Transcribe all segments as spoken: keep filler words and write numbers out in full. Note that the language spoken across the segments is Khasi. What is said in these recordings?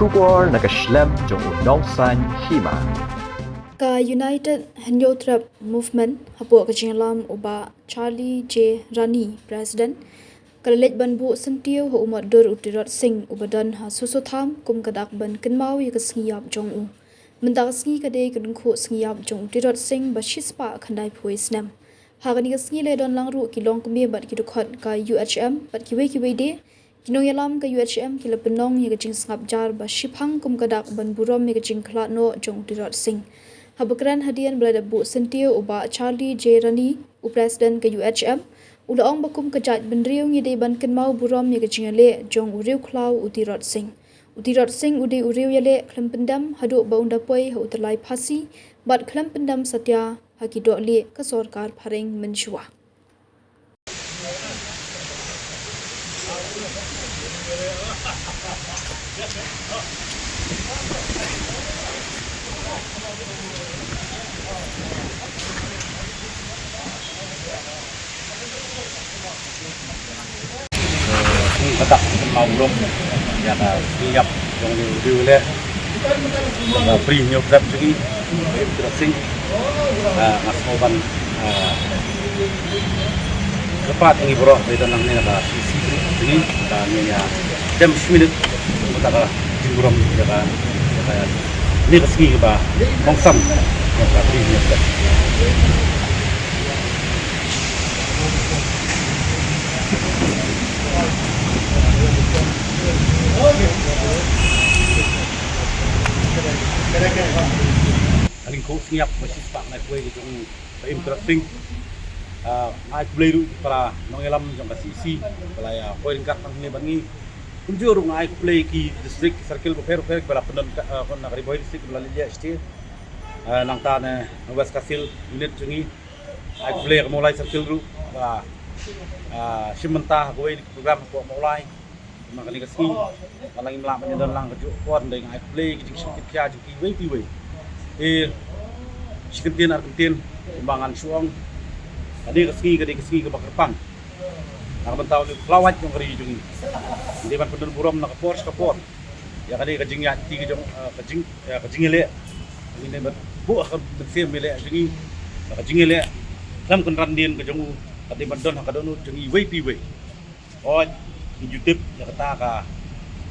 Khubor na ka shlem jong u Nongsaiñ Hima. Ka United Hynñiewtrep Movement hapoh ka jingïalam u Bah Charlie J Rani, President, ka la leit ban buh syntiew ha u mot dur u Tirot Sing uba don ha Sosotham kum ka dak ban kynmaw ïa ka sngi ïap jong u. Mynta ka sngi ka dei ka lyngkhuh sngi ïap jong u Tirot Sing ba shispah khyndai phew snem. Ha kane ka sngi la don lang ruh ki longkmie bad ki dkhot ka U H M bad kiwei kiwei de. Ki nongïalam ka U H M ki la pynlong ïa ka jingsngap jar ba shiphang kum ka dak ban burom ïa ka jingkhlad noh jong u Tirot Sing. Haba kren hadien ba la dep buh syntiew u Bah Charlie J Rani, u President ka U H M, u la ong ba kum ka jaitbynriew ngi dei ban kynmaw burom ïa ka jingïaleh jong u riewkhlaw u Tirot Sing. U Tirot Sing u dei u riew ïaleh khlem pyndem haduh ba un da poi ha u tyllai phasi bad khlem pyndem satia ha ki dohlieh ka sorkar phareng mynshuwa. Kum ka dak kynmaw burom ïa ka sngi ïap jong u riew ïaleh, jong u Bah Hynñiewtrep jong ngi, Bah Tirot Sing. Ah, nga sngewbha ban, ah, kyrpad ïa ngi baroh ba ïadon nangne na ka C C jong ngi, ba ngin ïa kem shi minit, kata ka jingburom ïa ka, ïa ka, ïa kane ka sngi kaba kongsan ïa ka Bah Hynñiewtrep. Ka lyngkhuh sngi ïap ba shispah khyndai phew ka jong u Bah Im Tirot Sing. Ah, nga ai khublei ruh ïa ki para nongïalam jong ka C C ba la ïa poi ryngkat hangne bad ngi. Kumjuh ruh nga ai khublei ïa ki district, ki circle bapher bapher ba la pyndon ka, ah, na ka Ri Bhoi District ba la leit leh shatei. Ah, nangta na West Khasi Hills unit jong ngi. Ai khublei ïa ka Mawlai Circle ruh ba, ah, shim bynta ha kawei ka program hapoh Mawlai. Namar kane ka sngi ba la ngim lah ban ïadon lang kajuh ka por, hynrei nga ai khublei ïa ka jingshim khia jong kiwei kiwei. Eh, shi kyntien ar kyntien kumba ngan shu ong, kane ka sngi ka dei ka sngi kaba kyrpang na ka bynta u khlawait jong ka ri jong ngi. Ngi dei ban pyndon burom na ka por sha ka por ïa kane ka jingïaid lynti ka jong, eh, ka jing, eh, ka jingïaleh. Ngi dei ban buh ha ka mynsiem ïaleh jong ngi ba ka jingïaleh khlem kynran dien ka jong u ka dei ban don ha ka dohnud jong ngi iwei pa iwei. Hooid, ngi ju tip ïa kata ka,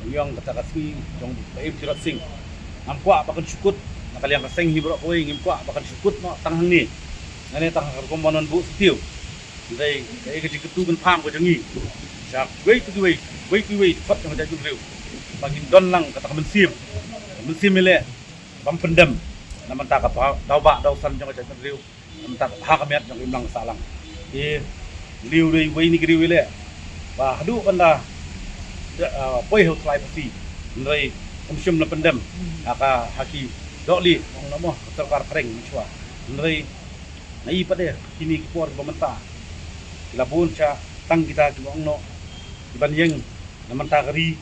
ngi ong kata ka sngi jong u Bah Im Tirot Sing. Ngam kwah ba kan shu kut na ka liang ka seng hi baroh kawei, ngim kwah ba kan shu kut noh tang hangne. Nga ne tang ha ka rukom ban wan buh syntiew. Hynrei kaei ka jingkyntu kynpham ka jong ngi sha kiwei pa kiwei, kiwei pa kiwei ki dkhot jong ka jaitbynriew, ba ngin don lang kata ka mynsiem, ka mynsiem ïaleh bym pyndem na bynta ka daw ba daw san jong ka jaitbynriew, na bynta ka bha ka miat jong ka imlang ka sahlang. Te u riew u dei uwei na ki riew ïaleh ba haduh ban da, ah, poi ha u tyllai phasi, hynrei um shym la pyndem ha ka, ha ki dohlieh, ong na mo, ka sorkar phareng mynshuwa. Hynrei nga i pat de kine ki por kiba mynta ki la bun sha tang kita kiba ong noh, kiban ïeng na bynta ka ri.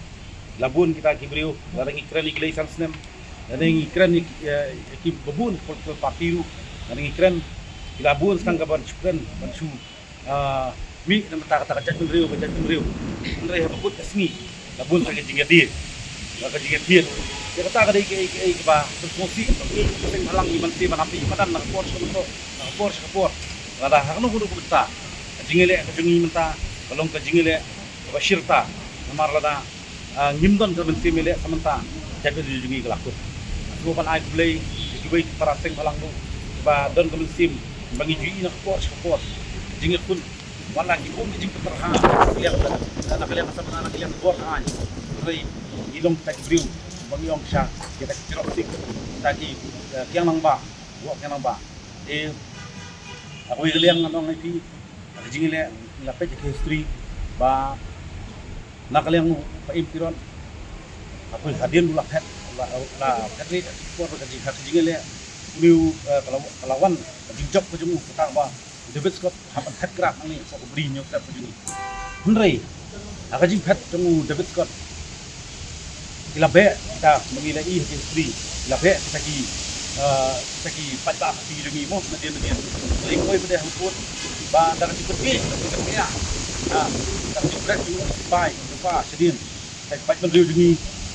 Ki la bun kita ki briew, lada ngi kren ïa ki lei san snem, lada ngi kren ïa ki, eh, ïa kiba bun political party ruh, lada ngi kren, ki la bun sdang ka ban shu kren, ban shu, ah, mih na bynta kata ka jaitbynriew, ka jaitbynriew. Hynrei haba kut ka sngi la bun sa ka jingïadie, ka jingïathied. Ïa kata ka dei kaei kaei kaba pynsngewsih ba ngi, ka seng bhalang, ngi ban sngewsih ban hap ïa madan na ka por sha ka por, na ka por sha ka por. Lada ha kano kano ka bynta ka jingïaleh ka jong ngi mynta ka long ka jingïaleh kaba shirta. Namar lada, ah, ngim don ka mynsiem ïaleh sa mynta, ka jaitbynriew jong ngi ka la kut. Nga sngewbha ban ai khublei ïa kiwei ki para seng bhalang ruh kiba don ka mynsiem ba ngi ju ïohi na ka por sha ka por ka jingïakhun. Wat la ki bun ki jingpyntarhah na ka liang, na ka liang ka samla, na ka liang ka bor ka aiñ. Hynrei ngi long kita ki briew ba ngi ong sha kita ki Tirot Sing, kita ki, eh, Kiang Nangbah, Kiang Nangbah. Te ha kawei ka liang ngan ong ïa phi, ha ka jingïaleh, ngi la peit ha ka history ba na ka liang u Bah Im Tirot, ha kawei hadien u la phet, la, la phet rit ha ka por ka jing, ha ka jingïaleh. Une u, eh, ka la, ka la wan ka jingjop ka jong u, kata ba u David Scott hap ban phet krad nangne hapoh ka Bah Hynñiewtrep ka jong ngi. Hynrei ha ka jingphet jong u David Scott, ki la beh kita, ba ngi la i ha ki history, ki la beh kita ki, eh, kita ki paidbah Khasi jong ngi mo, nadien nadien. Hynrei kawei pat de ha u kut ba da ka jingpynbeit, da ka jingpynbeit, ha, da ka jingpynbeit jong u sipai, jong u pa shadien, kita ki paidbynriew jong ngi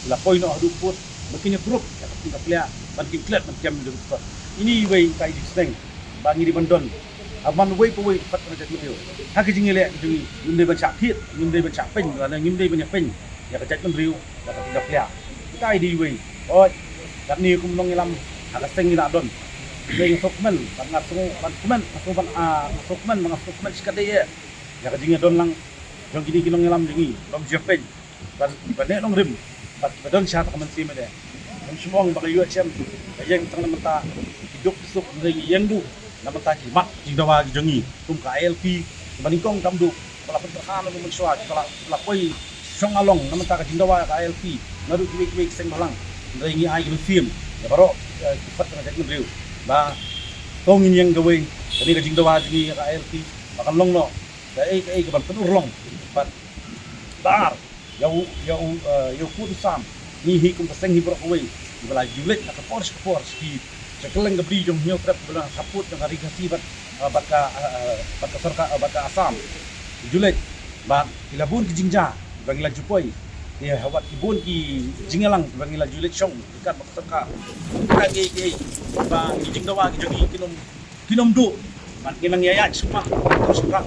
La poi noh haduh pud ba kin ïakrup ïa ka pynïaid ka pliah ban kin klet ban kem jingstad. Ini iwei itai i jingsneng ba ngi dei ban don ha man uwei pa uwei u paidbah ka jaitbynriew. Ha ka jingïaleh ka jong ngi, ngim dei ban shah thied, ngim dei ban shah peiñ, lane ngim dei ban ïapeiñ ïa ka jaitbynriew ïa ka pynïaid ka pliah. Itai i dei iwei. Oi, katne kum nongïalam ha ka seng ngi la don. Ngi la sngewkmen, bad nga sngew ban kmen, nga sngew ban, ah, nga sngewkmen, nga sngewkmen shikatdei eh ïa ka jingïadon lang jong kine ki nongïalam jong ngi, bym ju peiñ, ban, ban neh nongrim, bad ba don sha ka mynsiem ïaleh. Ngam shu ong ba ka ïoh shem ka ïeng tang na bynta ki duk ki suk, hynrei ngi ïeng duh na bynta ki mat jingdawa ki jong ngi kum ka I L P. Ba nyngkong tam duh ba la pynpyrkhat na mynshuwa, ba la, ba la poi shong along na bynta ka jingdawa ka I L P naduh kiwei kiwei ki seng bhalang. Hynrei ngi ai ka mynsiem ïa baroh, eh, ki paidbah ka jaitbynriew ba to ngin ïeng kawei, kane ka jingdawa jong ngi ïa ka I L P ba kan long noh kaei kaei kaban pynurlong. Bad ba ar, ïa u, ïa u, eh, ïa u pud u sam. Ngi hi kum ka seng hi baroh kawei kiba la ju leit na ka por sha ka por, sha ki, sha kylleng ka bri jong Hynñiewtrep, kiba la ha pud jong ka Ri Khasi bad, eh, bad ka, eh, bad ka sorkar, eh, bad ka Assam. Ju leit bad ki la bun ki jingjia ba ngi la ju poi. Ïa, bad ki bun ki jingïalang ba ngi la ju leit shong ryngkat bad ka sorkar. Ka ngi, ki, ba ki jingdawa ki jong ngi kin ym, kin ym duh. Bad ngi nang ïaid shakhmat, shakhmat.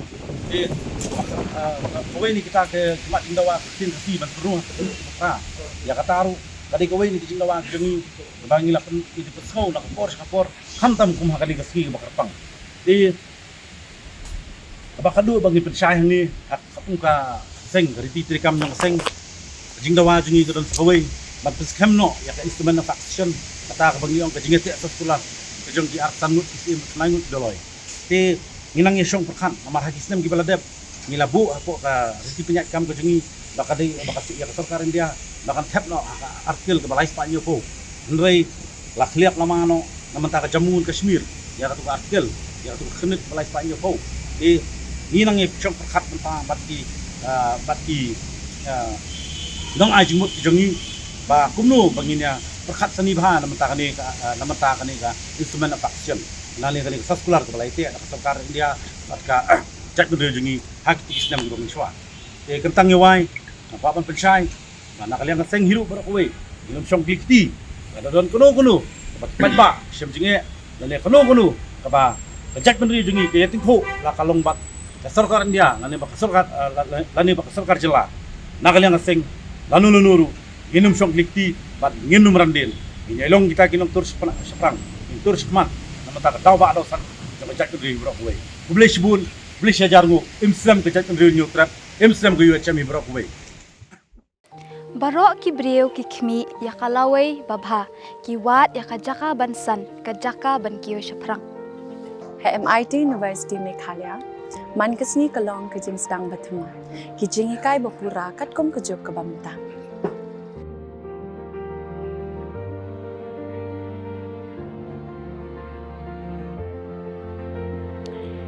Te, eh, kawei na kita ki mat jingdawa ka ktien Khasi ban pynrung ha ka ktien Khasi. Ïa kata ruh ka dei kawei na ki jingdawa ki jong ngi ba ngi la pyn, ngi la pynsngew na ka por sha ka por, khamtam kum ha kane ka sngi kaba kyrpang. Te kaba khadduh ba ngi pynshai hangne ha ka, kum ka seng, ka riti treikam jong ka seng, ka jingdawa jong ngi ka don sa kawei ban pynskhem noh ïa ka instrument of action, kata kaba ngi ong ka jingïateh sa skullah ka jong ki arphew san ngut ki syiem, khyndai ngut ki dolloi. Te ngi nang ïa shong pyrkhat namar ha ki snem kiba la dep ngi la buh hapoh ka riti pynïaid kam ka jong ngi ba ka dei, ba ka shu ïa ka sorkar India ba kan thep noh ha ka article kaba lai spah hynñiewphew. Hynrei la khliak lama noh na bynta ka Jammu and Kashmir ïa katu ka article, ïa katu ka khyrnit kaba lai spah hynñiewphew. Te ngi nang ïa shong pyrkhat bynta bad ki, ah, bad ki, ah, nongai jingmut ki jong ngi ba kumno ba ngin ïa pyrkhat sani bha na bynta kane ka, ah, na bynta kane ka instrument of action, lane kane ka sa skullah kaba la ïateh da ka sorkar India bad ka, ah, jaitbynriew jong ngi ha kito ki snem kiba mynshuwa. Te kyntang ïa wai, nga kwah ban pynshai ba na ka liang ka seng hi ruh baroh kawei, ngin ym shong kli kti lada don kano kano kaba ki paidbah shem jingeh, lane kano kano kaba ka jaitbynriew jong ngi ka ïatyngkhuh, la ka long bad ka sorkar India lane bad ka sorkar, eh, la-, la-, lane bad ka sorkar jylla. Na ka liang ka seng, lano lano ruh ngin ym shong kli kti bad ngin ym randien. Ngin ïai long kita ki nongtur shapra-, shaphrang, ngin tur shakhmat na bynta ka daw bah daw san jong ka jaitbynriew hi baroh kawei. Khublei shibun, khublei shihajar nguh. Im slem ka jaitbynriew Hynñiewtrep, im slem ka U H M hi baroh kawei. Baroh ki briew ki khmih ïa ka lawei babha, ki wad ïa ka jaka ban san, ka jaka ban kiew shaphrang. Ha M I T University Meghalaya, man ka sngi ka long ka jingsdang bathymmai, ki jinghikai bapura katkum ka juk kaba mynta.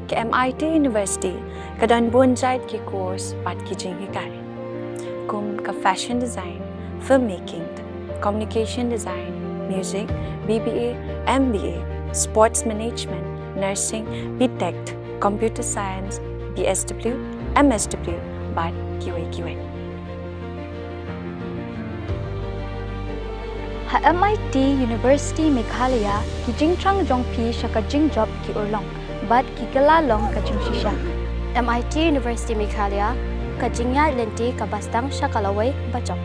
Ka M I T University ka don bun jait ki course bad ki jinghikai, kum ka fashion design, filmmaking, communication design, music, B B A, M B A, sports management, nursing, B Tech, computer science, B S W, M S W, bad kiwei kiwei. Ha M I T University Meghalaya, ki jingthrang jong phi sha ka jingjop ki urlong bad ki kylla long ka jingshisha. M I T University Meghalaya, ka jingïaid lynti kaba sdang sha ka lawei bajop.